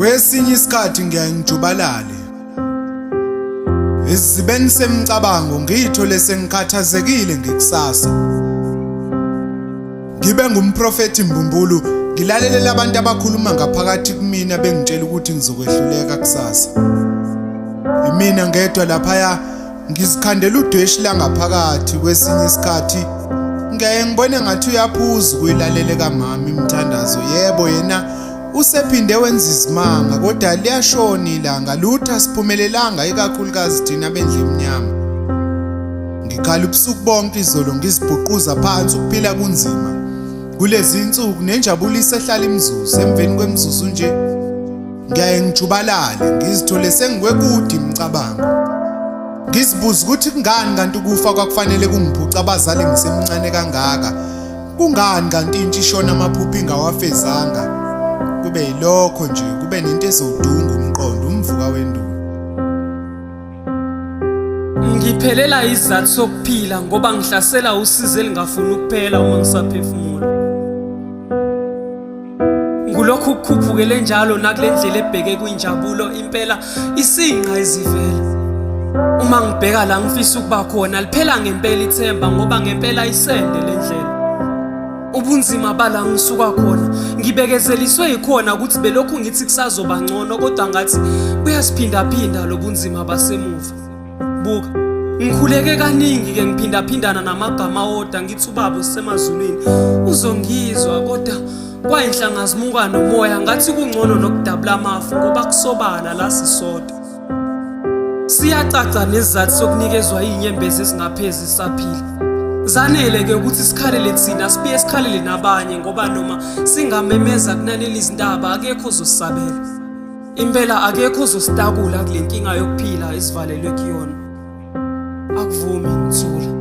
Kwesinye isikhathi ngiyaye ngijubalale esizibeni semicabango, ngiyithole sengikhathazekile ngekusasa. Ngibe ngumprofethi mbumbulu, ngilalelela abantu abakhuluma ngaphakathi kumina bengitshela ukuthi ngizokwehluleka kusasa. Imina ngedwa laphaya ngizikhandela udweshi langaphakathi. Kwesinye isikhathi ngiyaye ngibone ngathi uyaphuza ukuyilalele kamama imithandazo. Yebo, yena usephinde wenza izimanga, kodwa liyashona ilanga, lutho asiphumelelanga, ikakhulukazi thina bendlu emnyama. Ngikhala ubusuku bonke izolo ngizibhuquza phansi, ukuphila kunzima kulezi insuku, nenjabulo isehlala imizuzu emveni kwemizuzu nje. Ngiyaye ngijubalale ngizithole sengikwekude imicabango, ngizibuza ukuthi kungani kanti ukufa kwakufanele kungiphuca abazali ngisemncane kangaka. Kungani kanti intsha ishona amaphupho ingawafezanga? Kube yilokho nje, kube nento ezodunga umqondo, umvuka wendulo. Ngiphelela isizathu sokuphila ngoba ngihlasela usizi elingafuni ukuphela uma ngisaphefumula. Ngulokhu kukhuphukele njalo nakule ndlela ebheke kwinjabulo, impela isinqa izivela. Uma ngibheka la ngifisa ukuba khona, liphela ngempela ithemba ngoba ngempela isende le ndlela. Ubunzima bala ngisuka khona ngibekezeliswe yikhona ukuthi belokhu ngithi kusazoba ngcono, kodwa ngathi buyasiphindaphinda lobunzima basemuva. Buka, ngikhuleke kaningi ke ngiphindaphindana namagama awodwa, ngithi ubaba usemazulwini uzongizwa, kodwa kwayinhlangazimuka nomoya, ngathi kungcono nokudabula amafu ngoba kusobala la sisodwa. Siyacaca nesizathu sokunikezwa iy'nyembezi ezingaphezi sisaphila. Zanele ke ukuthi sikhalele thina, sibuye sikhalele nabanye, ngoba noma singamemeza kunanela izintaba, akekho ozosisabela. Impela akekho ozositakula kule nkinga yokuphila esivalelwe kuyona. Akuvumi ngithula.